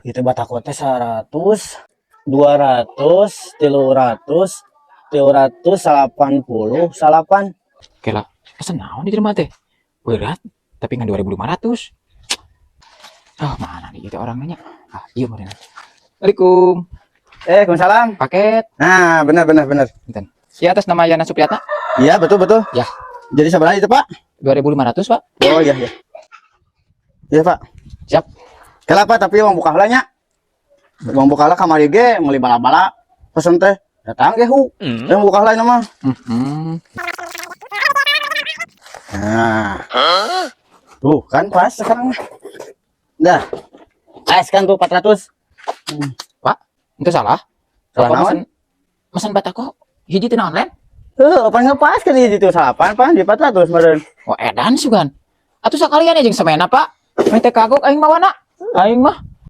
Itu batako teh 100, 200, 300, 389. Kela, pesen naon di rumah teh? Berat, tapi ngan 2500. Oh, mana nih itu orang nanya? Ah, iya mana? Assalamualaikum. Eh, salam. Paket. Nah, benar benar benar. Punten. Ya, atas nama Yana Supriyatna. Iya, betul betul. Ya. Jadi sabaraha itu, Pak? 2500, Pak. Oh iya. Iya, Pak. Siap. Kenapa tapi uang buka heula nya? Uang buka heula kamari ge meuli bala-bala pesen teh. Datang ge hu. Uang buka heula mah. Nah. Tuh kan pas sekarang mah. Dah. Es kan tuh 400. Pak, itu salah. Salah Bapak naon? Mesen mesen batako hiji tina online. Heuh, apa ngepas kan itu salapan pan di 400 meureun. Oh, edan sugan. Atuh sakalian jeung semena, Pak. Meh teh kagok aing mawana. Aing mah.